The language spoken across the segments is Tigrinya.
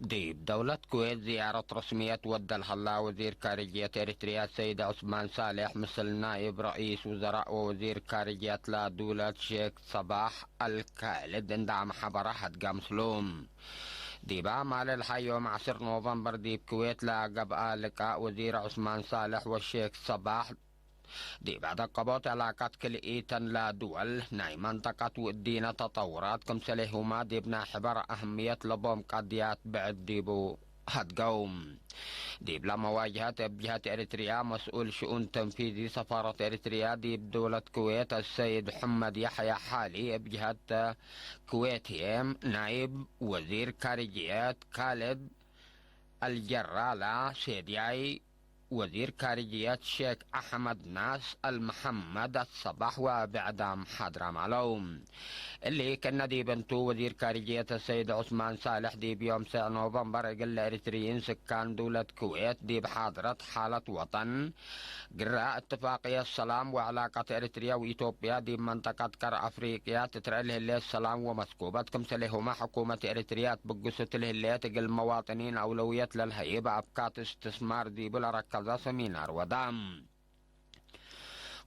ዲብ ደውለት ኩዌት ዝያረት ረስምየት ወደልሀላ ወዚር ካርጅየት ኤሪትርያ ሰይድ ዑስማን ሳልሕ ምስል ናኢብ ረኢስ ውዘራእ ወወዚር ካርጅየት ላዱለት ሼክ ሰባሕ ኣልካልድ እንዳ መሓበራ ሀድጋ ምስሉ። ዲባ ማለል ሐዮም ዐስር ኖቨምበር ዲብ ኩዌት ላገብአ ልቃእ ወዚር ዑስማን ሳልሕ ወሼክ ሰባሕ ዲብ አደቀቦት ዕላቃት ክልኢተን ላድወል ናይ መንጠቀት ውእዲነ ተጠውራት ክምሰሌሁማ ዲብ ናይ ሕበር አህምየት ለቦም ቀድያት ብዕድ ዲቡ ሀድገው። ዲብላ መዋጅሀት እብ ጅሀት ኤሪትርያ መስኡል ሽኡን ተንፊዚ ሰፋረት ኤሪትርያ ዲብ ደውለት ኩዌት አሰይድ ሕመድ ያሕያ ሓሊ እብ ጅሀት ኩዌት ህዬ ናይብ ወዚር ካርጅየት ካልድ አልጀራላ ሴድያይ ወዚር ካርጅየት ሼክ አሕመድ ናስ አልመሐመድ አሰባሕ ወብዕዳም ሓድራም አለው። እሊ ከነ ዲብ እንቱ ወዚር ካርጅየት ሰይድ ዑስማን ሳልሕ ዲብ ዮም ሰዕ ኖቨምበር እግል ኤሪትርይን ስካን ድውለት ኩዌት ዲብ ሓድረት ሓለት ወጠን ግራ እትፋቅየት ሰላም ወዕላቀት ኤሪትርያ ወኢትዮጵያ ዲብ መንጠቀት ቀር አፍሪቅያ ትትረአ ልህሌት ሰላም ወመስኩበት ክምሰሌሁማ ሕኩመት ኤሪትርያ ትብግሱ ትልህሌት እግል መዋጥኒን አውለውየት ለልሀይብ አፍካት እስትስማር ዲቡ ለረከዘ ሰሚናር ወዳ።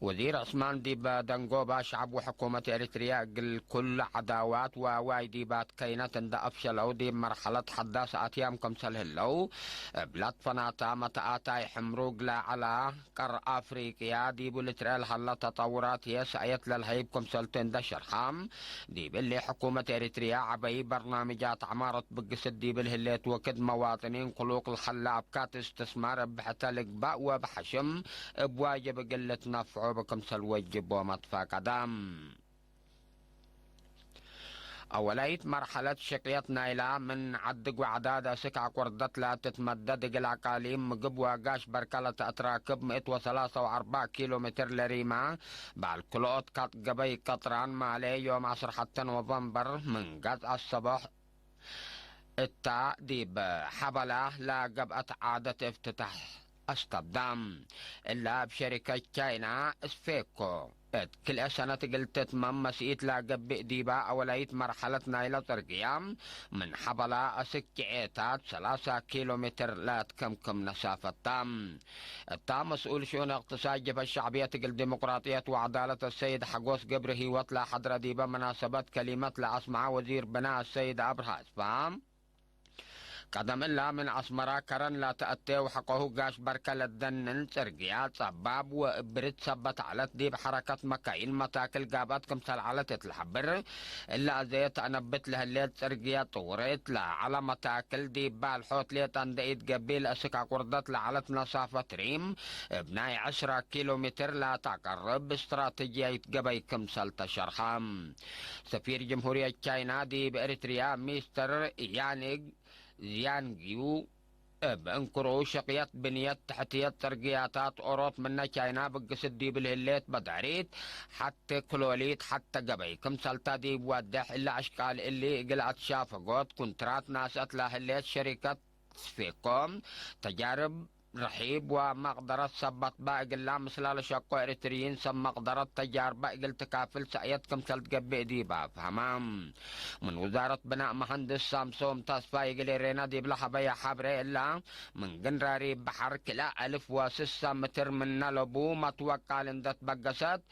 ወዚር ዑስማን ዲብ ደንጎባ ሸዕብ ወሕኩመት ኤሪትርያ እግል ኩሉ ዐዳዋት ወዋይ ዲባት ከይነት እንደ አፍሸለው ዲብ መርሐለት ሐዳስ አትያም ክምሰል ህለው እብላት ፈናታ መተአታይ ሕምሩ ግላ ዐላ ቀር አፍሪቅያ ዲቡ ልትረአ ለሀላ ተጠውራት ህዬ ሰእየት ለልሀይብ ክምሰልቱ እንደ ሸርሐ፣ ዲብ እሊ ሕኩመት ኤሪትርያ ዐበይ በርናምጃት ዐማረት ብግስት ዲብል ህሌት ወክድ መዋጥኒን ክሉቅ ለሀላ አብካት እስትስማር እብ ብሕተ ልግባእ ወእብ ሐሽም እብ ዋጅብ እግል ልትነፍዑ ብክምሰል ወጅቦም አትፋቀዳ። አወላይት መርሐለት ሽቅየት ናይላ ምን ዐዲ ጓዕዳድ አስክ አቁርደት ላትትመደድ እግል አቃሊም ምግብ ወጋሽ በርከ ለተአትራክብ ምእት ወሰላሳ ወአርበዕ ኪሎ ሜትር ለሪማ በዐል ክልኦት ካጥ ገበይ ቀጥራን ማሌ ዮም ዐስር ሐተ ኖቨምበር ምን ገጽ አሰቦሕ እታ ዲብ ሐበላ ለገብአት ዓደት እፍትታሕ አስተብዳ። እላ እብ ሸሪከት ቻይና ስፌኮ እት ክልኤ ሰነት እግል ትትመም መስኢት ለገብእ ዲባ አወላይት መርሐለት ናይለ ጽርግያ ምን ሐበላ አስክ ጭዔታት ሰላሳ ኪሎ ሜትር ለትከምክም ነሳፈታ። እታ መስኡል ሽኡን እቅትሳድ ጀብሀት ሸዕብየት እግል ዲሞቅራጥየት ወዐዳለት አሰይድ ሐጎስ ገብረ ህይወት ለሐድረ ዲበ መናሰበት ከሊመት ለአስመዐ ወዚር ብናእ አሰይድ አብርሃ አስፋ፣ ቀደም እላ ምን አስመራ ከረን ላተአቴ ወሐቆሁ ጋሽ በርከ ለደንን ጽርግያ ጸባብ ወእብርት ሰበት ዐለት ዲብ ሐረከት መካይን መታክል ጋብአት ክምሰል ዐለት እት ለሐብር፣ እላ አዘየት አነብት ለህሌት ጽርግያ ጥውሬት ለዐለ መታክል ዲብ ባልሖት ሌጠ እንደ ኢትገቢእ ለአስክ አቁርደት ለዐለት መሳፈት ሪም እብ ናይ ዐስራ ኪሎ ሜትር ላተአቀርብ እስትራተጅያይት ገበይ ክምሰል ተሸርሐ። ሰፊር ጀምሁርየት ቻይና ዲብ ኤሪትርያ ሚስተር ያኒግ ዚያንጊው እብ እንክሩ ሽቅየት ብንየት ትሕትየት ጽርግያታት ኦሮት ምነ ቻይና ብግስት ዲብል ህሌት በዳሪት ሐቴ ክሎሊት ሐተ ገበይ ክምሰልታ ዲብ ወድሕ እለ አሽቃል እሊ እግል አትሻፈጎት ኩንትራት ናስአት ላህሌት ሸሪከት ስፌኮ ተጃርብ ርሒብ ወመቅደረት ሰበት በ እግላ ምስላ ለሸቆ ኤሪትርይን ሰብ መቅደረት ተጃርበ እግል ትካፍል ሰእየት ክምሰል ትገብእ ዲባ አፍሀማ። ምን ውዛረት ብናእ መሀንድስ ሳምሶም ተስፋይ እግል ኤሬና ዲብለ ሀበየ ሐብሬ እላ፣ ምን ግንራሪ በሐር ክልአ አልፍ ወስሳ ምትር ምነ ለቡ መትወቃል እንደ ትበገሰት፣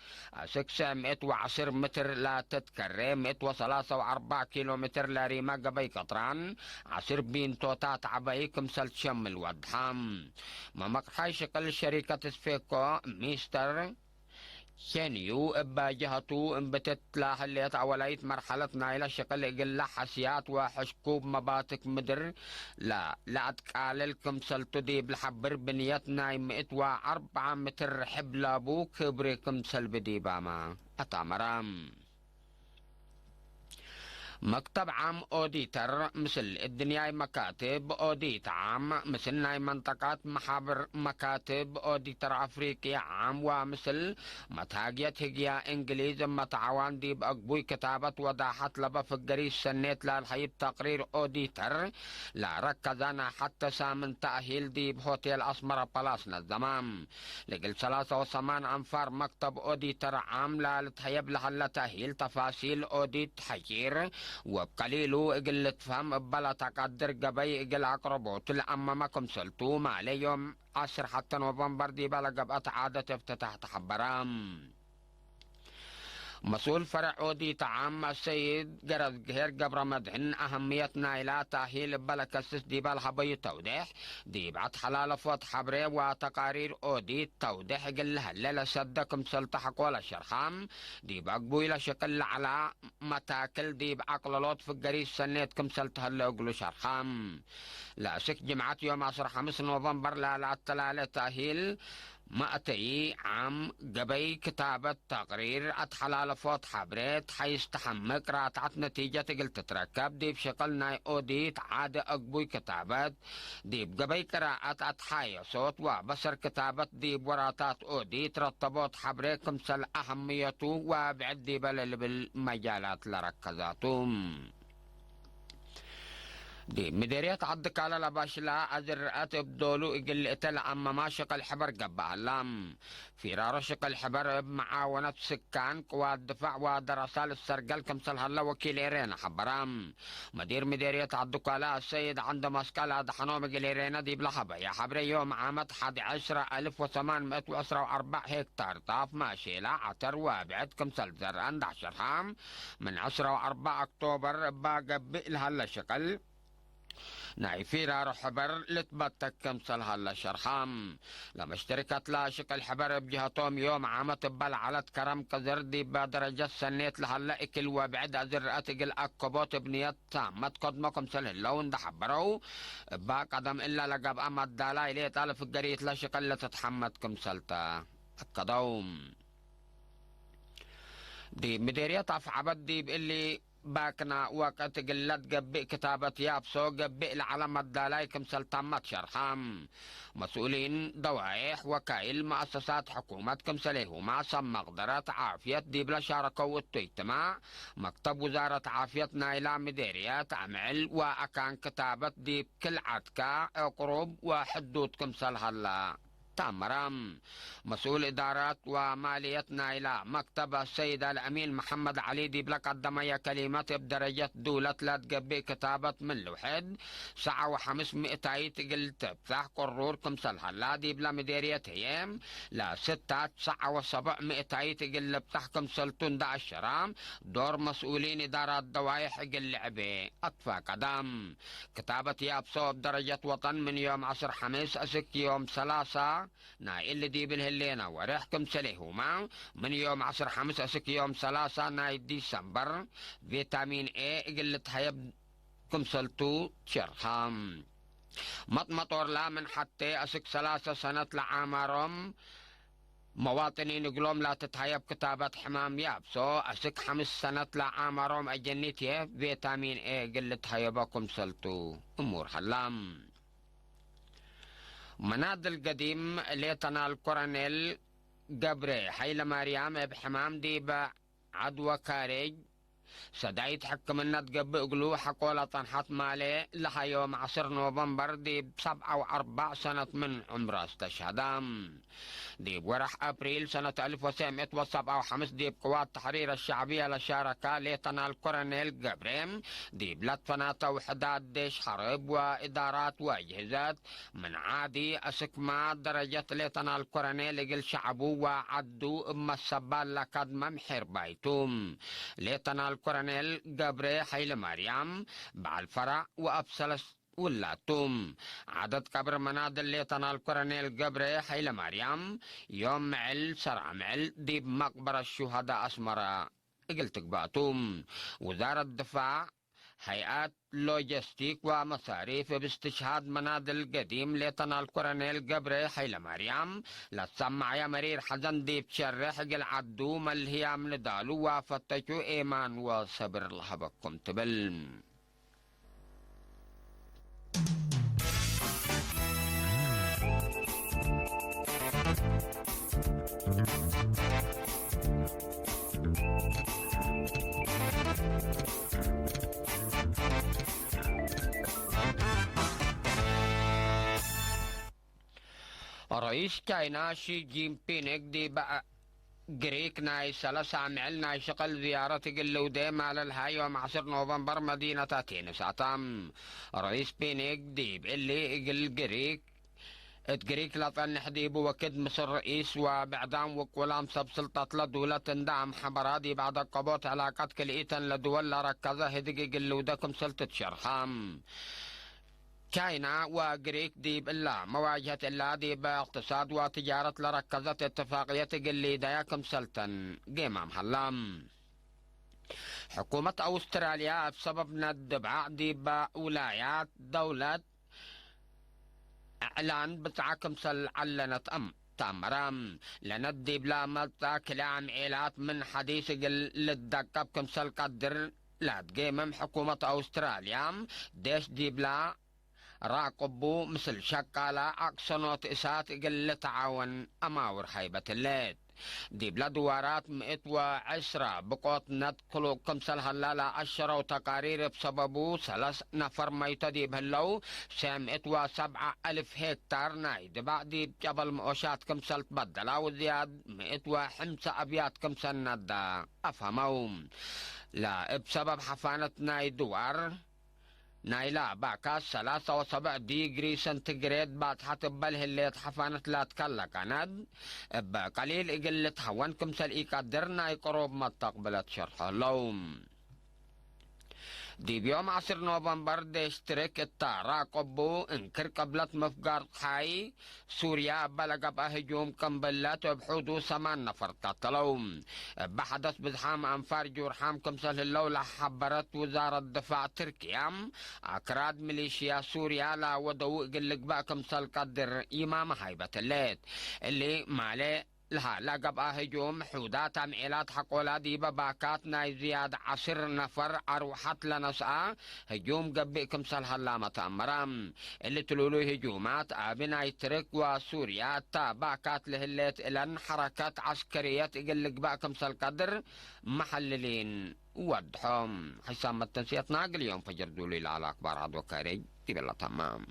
አስክ ሰዕ ምእት ወዐስር ምትር ላትትከሬ ምእት ወሰላሳ ወአርበዕ ኪሎ ሜትር ለሪመ ገበይ ቀጥራን ዐስር ቢንቶታት ዐበይ ክምሰል ትሸምል ወድሐ። መመቅርሓይ ሽቅል ሸሪከት ስፌኮ ሚስተር ሸንዩ እበ ጀሀቱ እምብትት ለሀሌት አወላይት መርሐለት ናይለ ሽቅል እግለ ሐስያት ወሐሽኩብ መባትክ ምድር ለአትቃልል ክምሰልቱ ዲብ ለሐብር ብንየት ናይ ምእት ወአርበዓ ምትር ርሕብ ለቡ ክብሪ ክምሰል ብዲባማ አታመራ። መክተብ ዓም ኦዲተር ምስል እድንያይ መካትብ ኦዲት ዓም ምስል ናይ መንጠቃት መሓብር መካትብ ኦዲተር አፍሪቂ ዓም ወምስል መትሃግየት ህግያ እንግሊዝ እመ ተዓዋን ዲብ አግቡይ ክታበት ወዳሐት ለበ ፍገሪ ሰኔት ላልሐይብ ተቅሪር ኦዲተር ለረከዘ ናይ ሐተ ሳምን ተእሂል ዲብ ሆቴል አስመራ ፓላስ ነዘመ። ለእግል ሰላሳ ወሰማን አንፋር መክተብ ኦዲተር ዓም ላልትሀየብ ለሀለ ተእሂል ተፋሲል ኦዲት ሐሺር ወብ ቀሊሉ እግል ልትፋም እባላ ታቃድር ገበይ እግል አቅርቦት ለአመመ ክምሰልቱ ማለ ዮም ዓስር ሐተ ኖቨምበር ዲባለ ገብአት ዓደት እፍትታሕ ተሐበረ። መስኡል ፈረዕ ኦዲት ዓም አሰይድ ገረዝግሄር ገብረ መድህን አህምየት ናይላ ታሂል እበለ ከስስ ዲባል ሀበዩ ተውዴሕ ዲብ አትሐላለፎት ሐብሬ ወተቃሪር ኦዲት ተውዴሕ እግል ለሀለ ለሰደ ክምሰልቱ ሐቆለ ሸርሐም ዲብ አግቡይ ለሽቅል ለዐላ መታክል ዲብ አቅለሎት ፍገሪት ሰኔት ክምሰል ተህለ እግሉ ሸርሐም። ለአስክ ጅምዓት ዮም ዐስር ሐምስ ኖቨምበር ላለ አተላለ ታሂል ማእተይ ዓም ገበይ ክታበት ተቅሪር አትሐላለፎት ሐብሬ ተሐይስ ተሐምቅ ራትዐት ነቲጀት እግል ትትረከብ ዲብ ሽቅል ናይ ኦዲት ዓደ አግቡይ ክታበት ዲብ ገበይ ቅራአት አትሓየሶት ወበሰር ክታበት ዲብ ወራታት ኦዲት ረተቦት ሐብሬ ክምሰል አህምየቱ ወብዕድ ዲበ ለልብል መጃላት ለረከዛቱ። ዲብ ምዴርየት ዐዲ ካለ ለባሽላ አዝርአት እብ ዶሉ እግል እተ ለአመማ ሽቅል ሕበር ገብአ ሀላ። ፊራሮ ሽቅል ሕበር እብ መዓወነት ስካን ቅዋት ድፋዕ ወደረሳ ልሰርገል ክምሰል ሀለ ወኪል ኤሬና ሐበራ። መዲር ምዴርየት ዐዲ ካለ አሰይድ ዐንደ መስቀል አድሐኖም እግል ኤሬና ዲብ ለሀበየ ሐብሬ ዮም ዓመት ሐድ ዐሽረ አልፍ ወሰማን ምእት ወዕስራ ወአርበዕ ሄክታር ጣፍ ማሼላ ዐተር ወብዕድ ክምሰል ዘርአ እንዳ ሸርሐ ምን ዐስራ ወአርበዕ ኦክቶበር እባ ገብእ ለሀለ ሽቅል ናይ ፊራሮ ሕበር ልትበተክ ክምሰል ሀለ ሸርሐ። ለመሽተሪከት ለሽቅል ሕበር እብ ጅሀቶም ዮም ዓመት እባ ለዐለት ከረም ቅዝር ዲበ ደረጀት ሰኔት ለሀለ እክል ወብዕድ አዝርአት እግል አከቦት እብ ንየት ታመት ከድሞ ክምሰል ህለው እንዳ ሐበረው፣ እባ ቀደም እለ ለገብአ መዳላይ ሌጣ ለፍገሪት ለሽቅል ለትትሐመት ክምሰልተ አከደው። ዲብ ምዴርየት አፍዐበት ዲብ እሊ ባክና ወቅት እግል ለትገብእ ክታበት ያብሶ ገብእ ለዐለ መዳላይ ክምሰል ታመት ሸርሐ። መስኡሊን ደዋዬሕ ወካይል መአሰሳት ሕኩመት ክምሰሌሁማ ሰብ መቅደረት ዓፍየት ዲብለ ሻረከው እቱ እጅትማዕ፣ መክተብ ውዛረት ዓፍየት ናይላ ምዴርየት አምዕል ወአካን ክታበት ዲብ ክል ዐድካ እቅሩብ ወሕዱድ ክምሰል ሀላ። ተአመረ። መስኡል እዳራት ወማልየት ናይላ መክተብ አሰይድ አልአሚን መሐመድ ዐሊ ዲብለ ቀደመየ ከሊመት፣ እብ ደረጀት ዱለት ለትገብእ ክታበት ምን ልውሕድ ሰዓ ወሐምስ ምእታይት እግል ትብጻሕ ቅሩር ክምሰል ሀላ፣ ዲብለ ምዴርየት ህዬ ለስታት ሰዓ ወሰቡዕ ምእታይት እግል ልብጻሕ ክምሰልቱ እንዳ አሸራ፣ ዶር መስኡሊን እዳራት ደዋይሕ እግል ልዕቤ አትፋቀዳ። ክታበት ያብሶ እብ ደረጀት ወጠን ምን ዮም ዐስር ሐምስ እስክ ዮም ሰላሳ ናይ እሊ ዲብል ህሌና ወሬሕ ክምሰሌሁማ፣ ምን ዮም ዐስር ሐምስ እስክ ዮም ሰላሳ ናይ ዲሰምበር ቪታሚን ኤ እግል ልትሀየብ ክምሰልቱ ትሸርሐ። መጥመጦርላ ምን ሐቴ እስክ ሰላሳ ሰነት ለዓማሮም መዋጥኒን እግሎም ላትትሀየብ ክታበት ሕማም ያብሶ፣ እስክ ሐምስ ሰነት ለዓማሮም አጀኒት የ ቪታሚን ኤ እግል ልትሀየቦ ክምሰልቱ እሙር ሀላ። መናድል ገዲም ሌተናል ኮረኔል ገብረ ሀይለማርያም እብ ሕማም ዲብ ዐድወ ካሬጅ ሰዳይት ሕክምነት ገብእ እግሉ ሐቆ ለጸንሐት ማሌ ለሀዮም ዐስር ኖቨምበር ዲብ ሰብዓ ወአርባዕ ሰነት ምን ዑምራ እስተሽሀዳ። ዲብ ወርሕ አፕሪል ሰነት አልፍ ወሰዕ ምእት ወሰብዓ ወሐምስ ዲብ ቅዋት ተሕሪር አሸዕብየ ለሻረከ ሌተናል ኮረኔል ገብሬ፣ ዲብ ለትፈናተ ውሕዳት ዴሽ ሐርብ ወእዳራት ወአጅህዘት ምን ዓዲ አስክማ ደረጀት ሌተናል ኮረኔል እግል ሸዕቡ ወዐዱ እብ መሰባል ለከድመ ምሒር ባይቱ። ሌተናል ኮረኔል ገብሬ ሀይለማርያም በዓል ፈራዕ ወአብ ሰለስ ውላቱ። ዓደት ቀብር መናድል ሌተናል ኮረኔል ገብረ ሀይለማርያም ዮም ምዕል ሰርዓ ምዕል ዲብ መቅበረት ሹሀዳ አስመራ እግል ትግባቱ። ውዛረት ድፋዕ፣ ሀይአት ሎጀስቲክ ወመሳሪፍ እብ እስትሽሃድ መናድል ገዲም ሌተናል ኮረኔል ገብረ ሀይለማርያም ለትሰመዐየ መሪር ሐዘን ዲብ ትሸርሕ እግል ዐዱ መልህያም ንዳሉ ወፈተቹ ኤማን ወሰብር ለሀበኩም ትብል። ረኢስ ቻይና ሺ ጂንፒንግ ዲብ ግሪክ ናይ ሰላሳ ምዕል ናይ ሽቕል ዝያረት እግል ልውዴ ማለል ሃዮም ዓስር ኖቨምበር መዲነት ኣቴንስ ኣታ። ርኢስ ፒኒግ ዲብ እሊ እግል ግሪክ እት ግሪክ ለጸንሕ ዲቡ ወክድ ምስል ርኢስ ወብዕዳም ውቁላም ሰብ ስልጠት ለዱለት እንዳ ኣምሐበራ ዲብ ኣደቀቦት ዕላቀት ክልኢተን ለድወል ለረከዘ ህድግ እግል ልውደ ክምስል ትትሸርሐ። ቻይና ወግሪክ ዲብ እላ መዋጅሀት እላ ዲብ እቅትሳድ ወትጃረት ለረከዘት እትፋቅየት እግል ሊደያ ክምሰልተን ጌማም ሀላ። ሕኩመት አውስትራልያ እብ ሰበብ ነድባዕ ዲብ ውላያት ደውለት እዕላን ብጽዓ ክምሰል ዐለነት እም ተአመረ። ለነዲብላ መጽአ ክልኤ አምዔላት ምን ሐዲስ እግል ልደቀብ ክምሰል ቀድር ለትጌምም ሕኩመት አውስትራልያ፣ ዴሽ ዲብላ ራቅቡ ምስል ሸቃላ አቅሰኖት እሳት እግል ልትዓወን አማውር ሃይበትሌት። ዲብለ ድዋራት ምእት ወዕስራ ብቆት ነድ ክሉቅ ክምሰል ሀላ ለአሸረው ተቃሪር እብ ሰበቡ ሰለስ ነፈር መይተ ዲብ ህለው፣ ሴም እት ወሰብዓ አልፍ ሄክታር ናይ ድባዕ ዲብ ጨበል መኦሻት ክምሰል ትበደላ ወዝያድ ምእት ወሕምሰ አብያት ክምሰል ነዳ አፍሀመው። ለእብ ሰበብ ሐፋነት ናይ ድዋር ናይላ ባካስ ሰላሳ ወሰብዕ ዲግሪ ሰንቲግሬድ ባጽሐት እበል ህሌት ሐፋነት ላትከለቀነት፣ እበ ቀሊል እግል ልትሀወን ክምሰል ኢቀድር ናይ ቅሩብ መተቅብለት ሸርሖ ህለው። ዲብ ዮም ዐስር ኖቨምበር ዴሽትሪክ እታ ራቀቡ እንክር ቅብለት ምፍጋር ጸሓይ ሱርያ እበ ለገብአ ህጁም ቅንብለት እብ ሑዱ ሰማን ነፈር ትቀተለው። እበ ሐደስ ብዝሓም አንፋር ጁርሓም ክምሰል ህለው ለሐበረት ውዛረት ድፋዕ ትርክያ፣ አክራድ ሚሊሽያ ሱርያ ለወደው እግል ልግበእ ክምሰል ቀድር ይማመ ሃይበት ህሌት። እሊ ማሌ ለሀላ ገብአ ህጁም ሑዳት አምዔላት ሐቆላ ዲበ ባካት ናይ ዝያድ ዐስር ነፈር አርወሐት ለነስአ ህጁም ገብእ ክምሰል ሀላመ ተአመረ። እሊ ትሉሉይ ህጁማት አብ ናይ ትርክ ወሱርያ እታ ባካት ለህሌት እለን ሐረከት ዐስከርየት እግል ልግበእ ክምሰል ቀድር መሐልሊን ወድሖም። ሕሳብ መተንስየትና እግል ዮም ፈጅር ዱሉይ ለዐለ አክባር ዐድ ወካይረይ ዲበላ ተማም።